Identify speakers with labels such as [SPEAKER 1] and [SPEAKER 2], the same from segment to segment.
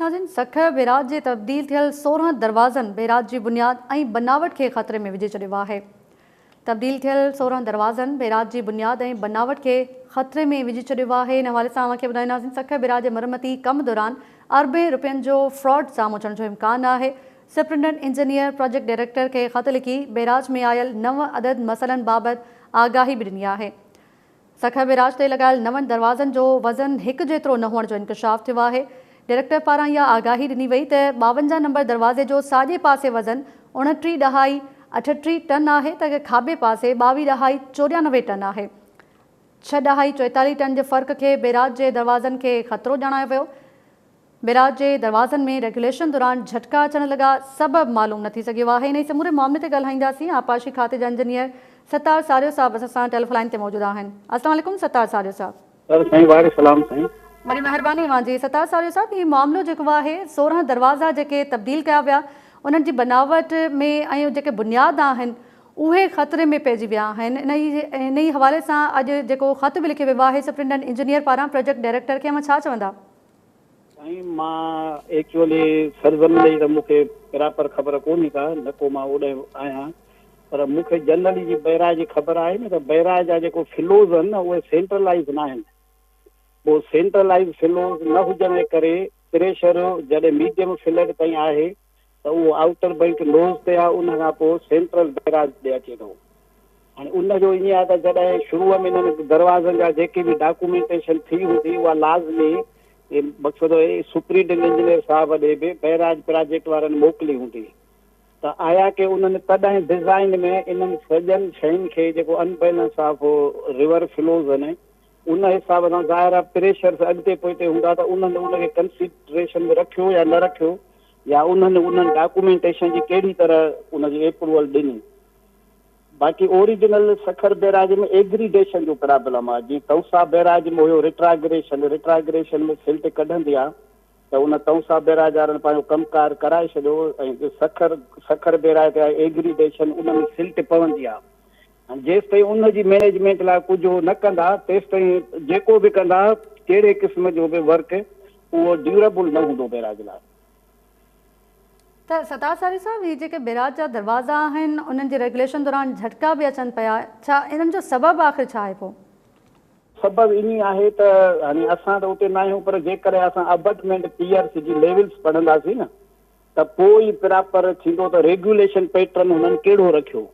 [SPEAKER 1] नाज़रीन, सखर बैराज जे तब्दील थियल 16 दरवाज़नि बैराज जी बुनियाद ऐं बनावट खे ख़तरे में विझी छॾियो आहे। तब्दील थियल 16 दरवाज़नि बैराज जी बुनियाद ऐं बनावट खे ख़तरे में विझी छॾियो आहे। इन हवाले सां अव्हांखे ॿुधाईंदासीं, सखर बैराज जे मरमती कम दौरान अरबे रुपयनि जो फ्रॉड साम्हूं अचण जो इम्कान आहे। सुप्रिंटेंडेंट इंजीनियर प्रोजेक्ट डायरेक्टर खे ख़त लिखी बैराज में आयल 9 अदद मसइलनि बाबति आगाही बि ॾिनी आहे। सखर बैराज ते लॻायल 9 दरवाज़नि जो वज़न हिकु जेतिरो न हुअण जो इंकशाफ़ थियो आहे। डायरेक्टर पारां इहा आगाही ॾिनी वई त 52 नंबर दरवाज़े जो साॼे पासे वज़न 29.38 टन आहे त खाॿे पासे 22.94 टन आहे। 6.44 टन जे फ़र्क़ खे बैराज जे दरवाज़नि खे ख़तरो ॼाणायो वियो। बैराज जे दरवाज़नि में रेगुलेशन दौरान झटका अचण लॻा, सबबु मालूम न थी सघियो आहे। इन समूरे मामले ते ॻाल्हाईंदासीं। आबपाशी खाते जा इंजीनियर सत्तार सारियो साहब असां सां टेलीफोन लाइन ते मौजूदु आहिनि। अस्सलाम वालेकुम सत्तार सारियो साहब।
[SPEAKER 2] सर साईं वारे सलाम साईं।
[SPEAKER 1] बड़ी महिरबानी अव्हांजी। सत्तार सारियो साहब, हीउ मामिलो जेको आहे 16 दरवाज़ा जेके तब्दील कया विया उन्हनि जी बनावट में ऐं जेके बुनियाद आहिनि उहे ख़तरे में पइजी विया आहिनि। इन ई हवाले सां अॼु जेको ख़त बि लिखियो वियो आहे सुप्रिंटेंडेंट इंजीनियर पारां प्रोजेक्ट डायरेक्टर खे, अव्हां छा चवंदा?
[SPEAKER 2] साईं मां एक्चुअली सरज़मीन जी त मूंखे प्रॉपर ख़बर कोन्हे का, न को मां ओॾे आहियां, पर मूंखे जनरली जी बैराज जी ख़बर आहे न त बैराज जा जेको फ्लोज़ आहिनि न उहे सेंट्रलाइज़ न आहिनि। पोइ सेंट्रलाइज़ फ्लोज़ न हुजण जे करे प्रेशर जॾहिं मीडियम फ्लड ताईं आहे त उहो आउटर बैंक नोज़ ते आहे, उन खां पोइ सेंट्रल बैराज ते अचे थो। हाणे उनजो ईअं आहे त जॾहिं शुरूअ में हिननि दरवाज़नि जा जेके बि डॉक्यूमेंटेशन थी हूंदी उहा लाज़मी मक़सदु सुप्रिंटेंडेंट इंजीनियर साहब ॾे बि बैराज प्रोजेक्ट वारनि मोकिली हूंदी त आया की उन्हनि तॾहिं डिज़ाइन में इन्हनि सॼनि शयुनि खे जेको अनबैलेंस ऑफ रिवर फ्लोज़ आहिनि उन हिसाब सां ज़ाहिर आहे प्रेशर अॻिते पोइते हूंदा त उन्हनि उनखे कंसिडरेशन में रखियो या न रखियो, या उन्हनि उन्हनि डॉक्यूमेंटेशन जी कहिड़ी तरह उनजी अप्रूवल ॾिनी। बाक़ी ओरिजिनल सखर बैराज में एग्रीडेशन जो प्रॉब्लम आहे, जीअं तौसा बैराज में हुयो रिट्राग्रेशन, रिट्राग्रेशन में सिल्ट कढंदी आहे त उन तौसा बैराज वारनि पंहिंजो कमु कराए छॾियो ऐं सखर सखर बैराज ते आहे एग्रीडेशन, उन में सिल्ट पवंदी आहे। जेसि ताईं उनजी मैनेजमेंट लाइ कुझु न कंदा तेसि ताईं जेको बि कंदा कहिड़े क़िस्म जो बि वर्क उहो ड्यूरेबल न हूंदो बैराज लाइ।
[SPEAKER 1] त सतार सारी साहब, हीअ जेके बैराज जा दरवाज़ा आहिनि उन्हनि जे रेगुलेशन दौरान झटका बि अचनि पिया, छा इन्हनि जो सबबु आख़िर छा आहे? पोइ
[SPEAKER 2] सबबु ईअं आहे त हाणे असां त उते न आहियूं, पर जेकॾहिं असां अबटमेंट पियर्स जी लेवल्स पढ़ंदासीं न त पोइ ई प्रॉपर थींदो त रेगुलेशन पैटर्न हुननि कहिड़ो रखियो।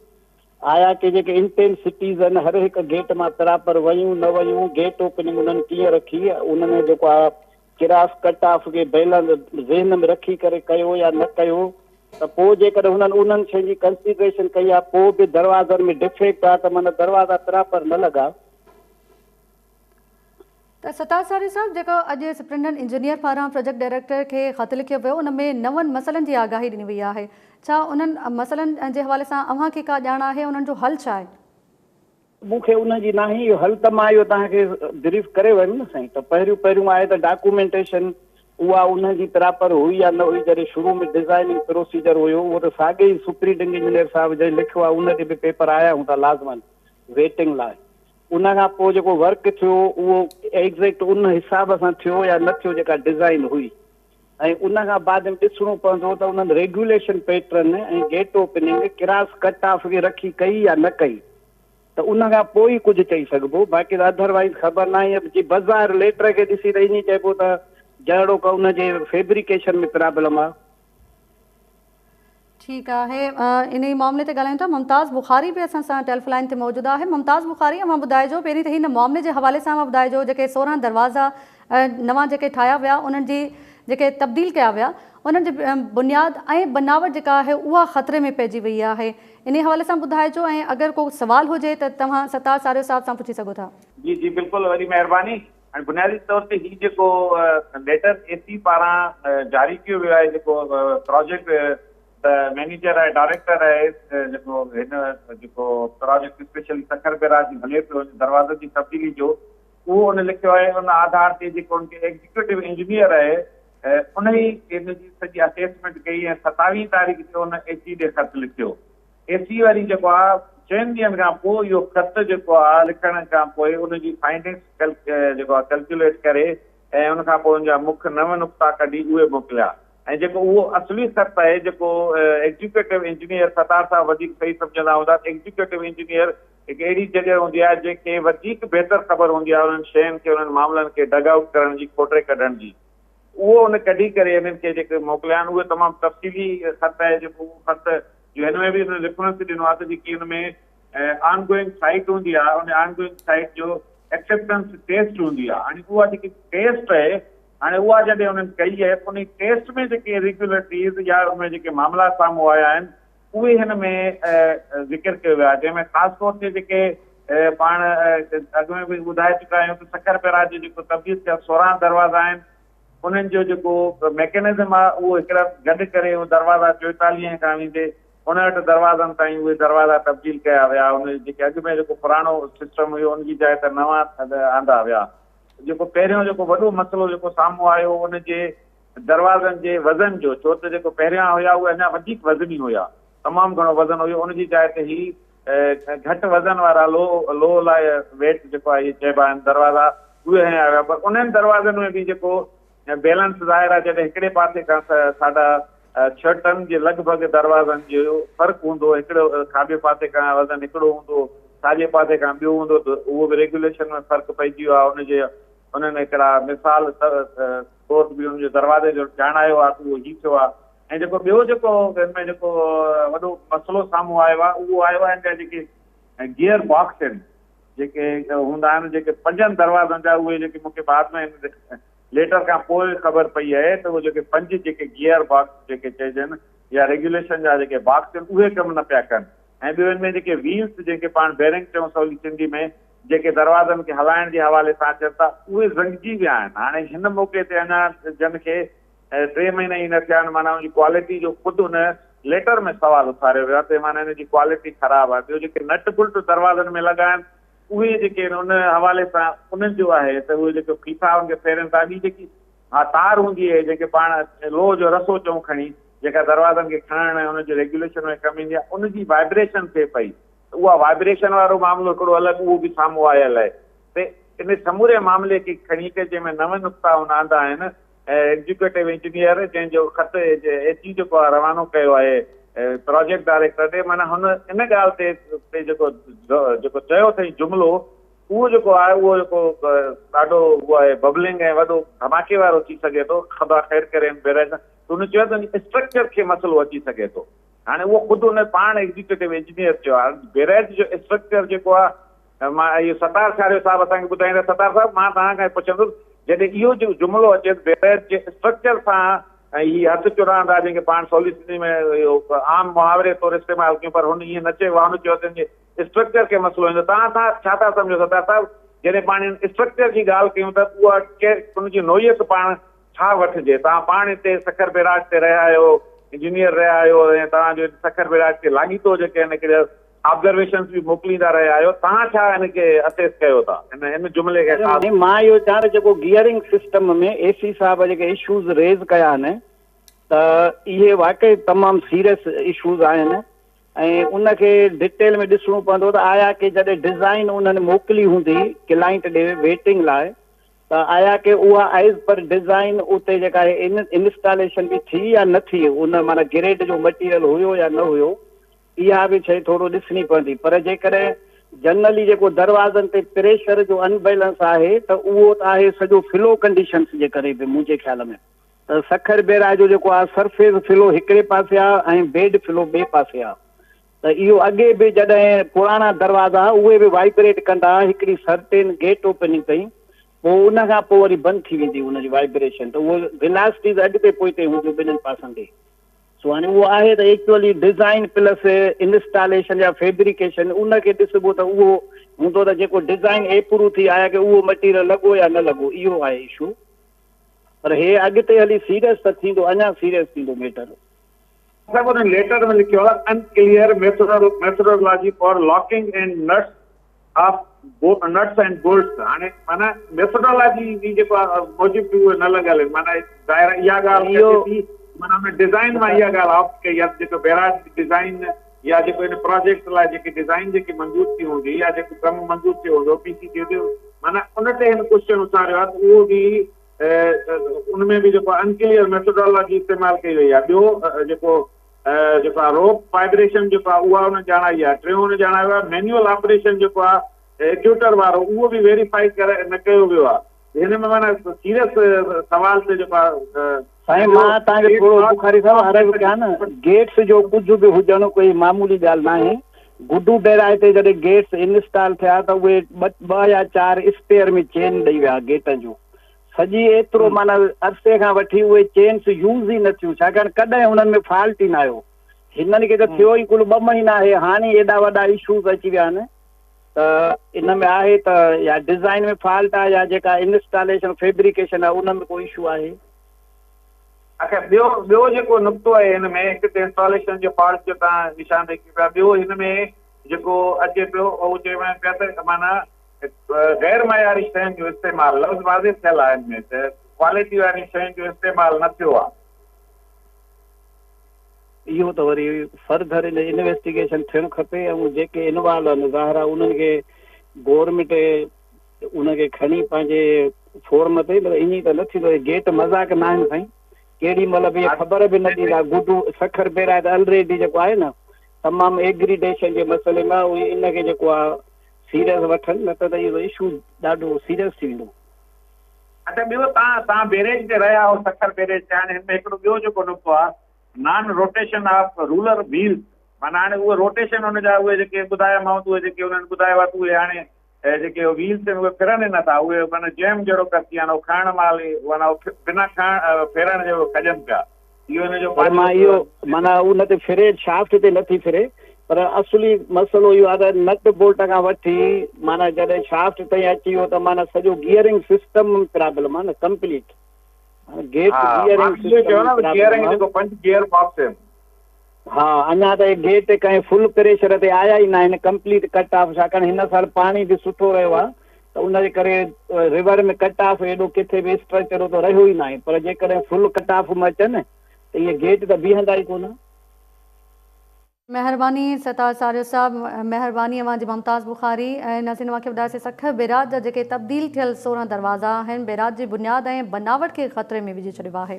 [SPEAKER 2] आया की जेके इंटेंसिटीज़ आहिनि हर हिकु गेट मां प्रॉपर वयूं न वयूं, गेट ओपनिंग उन्हनि कीअं रखी, उन्हनि जेको आहे क्रॉस कट ऑफ खे बैलेंस ज़हन में रखी करे कयो या न कयो, त पोइ जेकॾहिं हुननि उन्हनि शयुनि जी कंसिडरेशन कई आहे पोइ बि दरवाज़नि में डिफेक्ट आहे त माना दरवाज़ा प्रॉपर न लॻा।
[SPEAKER 1] त सतार सारी साहब, जेको अॼु सुप्रिंटेंडेंट इंजीनियर पारां प्रोजेक्ट डायरेक्टर खे ख़त लिखियो वियो उन में 9 मसइलनि जी आगाही ॾिनी वई आहे, छा उन्हनि मसइलनि जे हवाले सां अव्हांखे का ॼाण आहे, उन्हनि जो हल छा आहे?
[SPEAKER 2] मूंखे उनजी नाहे इहो हल त मां इहो तव्हांखे ब्रीफ करे वियुमि न साईं। त पहिरियों पहिरियों आहे त डॉक्यूमेंटेशन उहा उनजी प्रॉपर हुई या न हुई, जॾहिं शुरू में डिज़ाइनिंग प्रोसीजर हुयो उहो त साॻे ई सुप्रिंटेंडेंट इंजीनियर साहब जंहिं लिखियो आहे उन ते बि पेपर आया हूंदा लाज़मन वेटिंग लाइ। उन खां पोइ जेको वर्क थियो उहो एग्ज़ैक्ट उन हिसाब सां थियो या न थियो जेका डिज़ाइन हुई, ऐं उन खां बाद में ॾिसणो पवंदो त उन्हनि रेगुलेशन पैटर्न ऐं gate opening cross cut off खे रखी कई या न कई, त उन खां पोइ ई कुझु चई सघिबो। बाक़ी त अदरवाइज़ ख़बर न आहे। जी बज़ार लेटर खे ॾिसी त ईअं चइबो त जहिड़ो को उनजे फेब्रिकेशन में प्रॉब्लम आहे।
[SPEAKER 1] ठीकु आहे, इन ई मामले ते ॻाल्हायूं था। मुमताज़ बुखारी बि असां सां टेलीफोन लाइन ते मौजूदु आहे। मुमताज़ बुखारी, अव्हां ॿुधाइजो पहिरीं त हिन मामले जे हवाले सां अव्हां ॿुधाइजो जेके 16 दरवाज़ा नवां जेके ठाहिया विया उन्हनि जी जेके तब्दील कया विया उन्हनि जी बुनियाद ऐं बनावट जेका आहे उहा ख़तरे में पइजी वई आहे, इन हवाले सां ॿुधाइजो ऐं अगरि को सवाल हुजे त तव्हां सतार सारियो साहब सां पुछी सघो था।
[SPEAKER 3] जी जी बिल्कुलु, वॾी महिरबानी। ऐं बुनियादी तौर ते हीउ जेको लेटर एसी पारां जारी कयो वियो आहे, जेको प्रोजेक्ट मैनेजर आहे, डायरेक्टर आहे, जेको हिन जेको प्रोजेक्ट स्पेशली सखर बैराज हले पियो दरवाज़े जी तब्दीली जो, उहो हुन लिखियो आहे। उन आधार ते जेको उनखे एग्जीक्यूटिव इंजीनियर आहे उन ई हिन जी सॼी असेसमेंट कई ऐं 27 तारीख़ ते उन एसी ॾे ख़त लिखियो। एसी वरी जेको आहे 4 ॾींहनि खां पोइ इहो ख़त जेको आहे लिखण खां पोइ उनजी फाइंडिंग्स जेको आहे कैलकुलेट करे ۽ ان کان پوء ان جا مک نو نقطا ڪڍي اهي موڪليا ۽ جيڪو اهو اصلي خط آهي جيڪو ايگزيڪيوٽو انجنيئر ستار صاحب وڌيڪ صحيح سمجهندا هوندا ته ايگزيڪيوٽو انجنيئر هڪ اهڙي جڳهه هوندي آهي جنهن کي وڌيڪ بهتر خبر هوندي آهي انهن شين کي انهن معاملن کي ڊگ آئوٽ ڪرڻ جي کوٽي ڪڍڻ جي اهو ان ڪڍي ڪري انهن کي جيڪي موڪليا آهن اهي تمام تفصيلي خط آهي جيڪو اهو خط جو هن ۾ به ان ريفرنس ڏنو آهي ته جيڪي ان ۾ آن گوئنگ سائيٽ هوندي آهي ان آن گوئنگ سائيٽ جو ايڪسيپٽنس ٽيسٽ هوندي آهي هاڻي اها جيڪي ٽيسٽ آهي هاڻي اها جڏهن انهن ڪئي آهي ته انهي ٽيسٽ ۾ جيڪي اريگيولرٽيز يا ان ۾ جيڪي معاملا سامهون آيا آهن اهي هن ۾ ذڪر ڪيو ويو آهي جنهن ۾ خاص طور تي جيڪي پاڻ اڳ ۾ به ٻڌائي چڪا آهيون ته سکر بئراج جو جيڪو تبديل ٿيل 16 دروازا آهن انهن جو جيڪو ميڪنزم آهي اهو هڪڙا گڏ ڪري اهي دروازا 44 کان ويندي 59 دروازن تائين اهي دروازا تبديل ڪيا ويا ان جيڪي اڳ ۾ جيڪو پراڻو سسٽم هيو ان جي جاء تي نوان آندا ويا جيڪو پهريون جيڪو وڏو مسئلو جيڪو سامهون آيو ان جي دروازن جي وزن جو ڇو ته جيڪو پهريان هيا اهي اڃا وڌيڪ وزني هيا تمام گهڻو وزن هيو ان جي جاء تي هي گهٽ وزن وارا لو لو لاء ويٽ جيڪو آهي چئبا آهن دروازا اهي هنيا ويا پر انهن دروازن ۾ به جيڪو بيلنس ظاهر آهي جڏهن هڪڙي پاسي کان 6.5 ٽن جي لڳ ڀڳ دروازن جو فرق هوندو هڪڙو کاٻي پاسي کان وزن هڪڙو هوندو ساڄي پاسي کان ٻيو هوندو ته اهو به ريگيوليشن ۾ فرق پئجي ويو آهي ان جي انهن هڪڙا مثال طور به ان جو دروازي جو ڄاڻايو آهي ته اهو هي ٿيو آهي ۽ جيڪو ٻيو جيڪو هن ۾ جيڪو وڏو مسئلو سامهون آيو آهي اهو آيو آهي هن جا جيڪي گيئر باڪس آهن جيڪي هوندا آهن جيڪي پنجن دروازن جا اهي جيڪي مون کي بعد ۾ ليٽر کان پوء خبر پئي آهي ته اهي جيڪي پنج جيڪي گيئر باڪس جيڪي چئجن يا ريگيوليشن جا جيڪي باڪس آهن اهي ڪم نه پيا ڪن ۽ ٻيو ان ۾ جيڪي ويلز جنهن کي پاڻ بيرنگ چئون سولي سنڌي ۾ جيڪي دروازن کي هلائڻ جي حوالي سان اچن ٿا اهي زنگجي ويا آهن هاڻي هن موقعي تي اڃا جن کي 3 مهينا ئي نه ٿيا آهن معنيٰ ان جي ڪوالٽي جو خود ان ليٽر ۾ سوال اٿاريو ويو آهي ته معنيٰ ان جي ڪوالٽي خراب آهي ٻيو جيڪي نٽ بلٽ دروازن ۾ لڳا آهن اهي جيڪي آهن ان حوالي سان انهن جو آهي ته اهي جيڪي ڦيٿا ان کي ڦيرين ٿا ٻي جيڪي ها تار هوندي آهي جنهن کي پاڻ لوهه جو رسو چئون کڻي جيڪا دروازن کي کڻڻ ۽ ان جي ريگيوليشن ۾ ڪم ايندي آهي ان جي وائبريشن ٿئي پئي ته اها وائبريشن وارو معاملو هڪڙو الڳ اهو به سامهون آيل آهي ته ان سموري معاملي کي کڻي ڪري جنهن ۾ نو نقطا هن آندا آهن ايگزيڪيوٽو انجنيئر جنهن جو خط اي سي جيڪو آهي روانو ڪيو آهي پراجيڪٽ ڊائريڪٽر ڏي معنيٰ هن ان ڳالهه تي تي جيڪو جيڪو چيو اٿئي جملو اهو جيڪو آهي اهو جيڪو ڏاڍو اهو آهي ببلنگ ۽ وڏو ڌماڪي وارو ٿي سگهي ٿو خدا خير ڪري ان بيراج سان ته هن چيو ته اسٽرڪچر کي مسئلو اچي سگهي ٿو هاڻي اهو خود ان پاڻ ايگزيڪيوٽو انجنيئر چيو آهي بيراج جو اسٽرڪچر جيڪو آهي مان اهو ستار سياريو صاحب اسان کي ٻڌائيندا. ستار صاحب مان توهان کان پڇندس جڏهن اهو جو جملو اچي ته بيراج جي اسٽرڪچر سان هي هٿ چورائيندا جنهن کي پاڻ سولي سنڌي ۾ اهو عام محاوري طور استعمال ڪيون پر هن ائين نه چيو آهي هن چيو ته ان جي اسٽرڪچر کي مسئلو ايندو توهان سان ڇا ٿا سمجهو ستار صاحب جڏهن پاڻ ان اسٽرڪچر جي ڳالهه ڪيون ته اها ان جي نوعيت پاڻ ڇا وٺجي توهان پاڻ هتي سکر بيراج تي رهيا آهيو انجنيئر رهيا آهيو ۽ توهان جو سکر بيراج تي لاڳيتو جيڪي آهن هڪڙي آبزرويشنز به موڪليندا رهيا آهيو، توهان ڇا ان کي اسيس ڪيو ٿا ان ان جملي کي خاص.
[SPEAKER 2] مان اهو چاهيان ته جيڪو گيئرنگ سسٽم ۾ اي سي صاحب جيڪي اشوز ريز ڪيا آهن ته اهي واقعي تمام سيريس اشوز آهن ۽ ان کي ڊيٽيل ۾ ڏسڻو پوندو ته آيا ڪي جڏهن ڊزائين انهن موڪلي هوندي ڪلائنٽ ڏي ويٽنگ لاء ته آيا ڪي اها ايز پر ڊزائين اتي جيڪا آهي انسٽاليشن به ٿي يا نه ٿي ان معنيٰ گريڊ جو مٽيريل هيو يا نه هيو اها به شيء ٿورو ڏسڻي پوندي پر جيڪڏهن جنرلي جيڪو دروازن تي پريشر جو ان بيلنس آهي ته اهو ته آهي سڄو فلو ڪنڊيشنس جي ڪري به منهنجي خيال ۾ ته سکر بيراج جو جيڪو آهي سرفيس فلو هڪڙي پاسي آهي ۽ بيڊ فلو ٻئي پاسي آهي ته اهو اڳي به جڏهن پراڻا دروازا اهي به وائبريٽ ڪندا هڪڙي سرٽين گيٽ اوپننگ تائين پوء ان کان پوء وري بند ٿي ويندي ان جي وائبريشن ته اهو ويلاسٽيز اڳتي پوئتي هونديون ٻنهن پاسن تي. سو هاڻي اهو آهي ته ايڪچوئلي ڊزائين پلس انسٽاليشن يا فيبريڪيشن ان کي ڏسبو ته اهو هوندو ته جيڪو ڊزائين ايپروو ٿي آيا ڪي اهو مٽيريل لڳو يا نه لڳو اهو آهي اشو پر هي اڳتي هلي سيريس ته ٿيندو اڃا سيريس ٿيندو ميٽر.
[SPEAKER 3] صاحب ان ليٽر ۾ لکيو آهي unclear methodology for locking and nuts of nuts and bolts هاڻي معنيٰ ميٿوڊالاجي جي جيڪو آهي موجب به اهي نه لڳل آهن معنيٰ ظاهر آهي اها ڳالهه ڪجي ٿي معنيٰ ان ڊزائين مان اها ڳالهه آپٽ ڪئي آهي جيڪو بيراج جي ڊزائين يا جيڪو ان پراجيڪٽ لاء جيڪي ڊزائين جيڪي منظور ٿي هوندي يا جيڪو ڪم منظور ٿيو هوندو پي سي ٿي هوندي معنيٰ ان تي هن ڪوشچن اٿاريو آهي ته اهو به ان ۾ به جيڪو آهي انڪليئر ميٿوڊالاجي استعمال ڪئي وئي آهي ٻيو جيڪو جيڪو آهي روپ وائبريشن جيڪو آهي اها ان ڄاڻائي آهي ٽيون ان ڄاڻايو آهي مينيول آپريشن جيڪو آهي ايڪيوٽر وارو اهو به ويريفائي ڪري نه ڪيو ويو آهي هن ۾ معنيٰ سيريس سوال تي جيڪو آهي
[SPEAKER 2] سائين مان توهان کي ٿورو بخاري صاحب عرض ڪيان نه گيٽس جو ڪجهه به هجڻ ڪوئي معمولي ڳالهه ناهي گڊو بيراج تي جڏهن گيٽس انسٽال ٿيا ته اهي ٻه يا چار اسپيئر ۾ چين ڏئي ويا گيٽن جون سڄي ايترو معنيٰ عرصي کان وٺي اهي چينس يوز ئي نه ٿيون ڇاڪاڻ ڪڏهن انهن ۾ فالٽ ئي نه آيو هنن کي ته ٿيو ئي ڪل ٻه مهينا آهي هاڻي ايڏا وڏا اشوز اچي ويا آهن ته ان ۾ آهي ته يا ڊزائن ۾ فالٽ آهي يا جيڪا انسٽاليشن فيبريڪيشن آهي ان ۾ ڪو اشو آهي.
[SPEAKER 3] اڇا ٻيو ٻيو جيڪو نقطو آهي هن ۾ هڪ ته انسٽاليشن جو فالٽ جو توهان نشاندهي ڪيو پيا ٻيو هن ۾ جيڪو اچي پيو اهو چئي وڃن پيا ته معنيٰ غير معياري شين جو استعمال لفظ واضح ٿيل آهي هن ۾ ته ڪوالٽي وارين شين جو استعمال نه ٿيو آهي.
[SPEAKER 2] اهو ته وري فرڌر ان انويسٽيگيشن ٿيڻ کپي ۽ جيڪي انوالو آهن ظاهر آهي انهن کي گورنمينٽ ان کي کڻي پنهنجي فورم تي مطلب ائين ته نه ٿيندو گيٽ مذاق نه آهن سائين ڪهڙي مهل به خبر به نه ڏيندا گڊو سکر بيراج ته الريڊي جيڪو آهي نه تمام ايگريڊيشن جي مسئلي ۾ اهي ان کي جيڪو آهي سيريس وٺن نه ته اهو اشو ڏاڍو سيريس ٿي ويندو.
[SPEAKER 3] اڇا ٻيو تان تان بيريج تي رهيا آهو سکر بيريج تي هاڻي هن ۾ هڪڙو ٻيو جيڪو نقطو آهي non rotation of roller wheels معنيٰ هاڻي اهي روٽيشن ان جا اهي جيڪي ٻڌايامانو ته اهي جيڪي انهن ٻڌايو آهي ته اهي هاڻي اهي جيڪي ويلز آهن اهي ڦرن ئي نٿا، اهي معنيٰ جيم جهڙو ڪر ٿي ويا آهن، اهي کائڻ مهل ئي معنيٰ بنا کائڻ ڦيرڻ جي اهي کڄن پيا. اهو هن جو
[SPEAKER 2] پر مان
[SPEAKER 3] پنهنجو
[SPEAKER 2] اهو معنيٰ ان تي ڦري شافٽ تي نٿي ڦري پر اصلي مسئلو اهو آهي ته نٽ بولٽ کان وٺي معنيٰ جڏهن شافٽ تائين اچي ويو ته معنيٰ سڄو گيئرنگ سسٽم پرابلم آهي نه ڪمپليٽ گيٽ
[SPEAKER 3] ها مان
[SPEAKER 2] گيئرنگ
[SPEAKER 3] به اهو
[SPEAKER 2] سسٽم
[SPEAKER 3] چيو نه
[SPEAKER 2] پرابلم
[SPEAKER 3] گيئرنگ
[SPEAKER 2] آهي.
[SPEAKER 3] جيڪو پنچ گيئر باڪس آهن.
[SPEAKER 2] ها اڃا ته اهي گيٽ ڪنهن فل پريشر تي آيا ئي ناهن ڪمپليٽ ڪٽ آف ڇاڪاڻ هن سال پاڻي به سٺو رهيو آهي ته ان جي ڪري ريور ۾ ڪٽ آف ايڏو ڪٿي به اسٽرڪچر اتو رهيو ئي ناهي پر جيڪڏهن فل ڪٽ آف ۾ اچن ته اهي گيٽ ته بيهندا ئي ڪونه.
[SPEAKER 1] مهرباني ستار ساريو صاحب مهرباني اوهان جي ممتاز بخاري ۽ ناظرين اوهان کي ٻڌايوسين سکر بيراج جا جيڪي تبديل ٿيل 16 دروازا آهن بيراج جي بنياد ۽ بناوٽ کي خطري ۾ وجهي ڇڏيو آهي.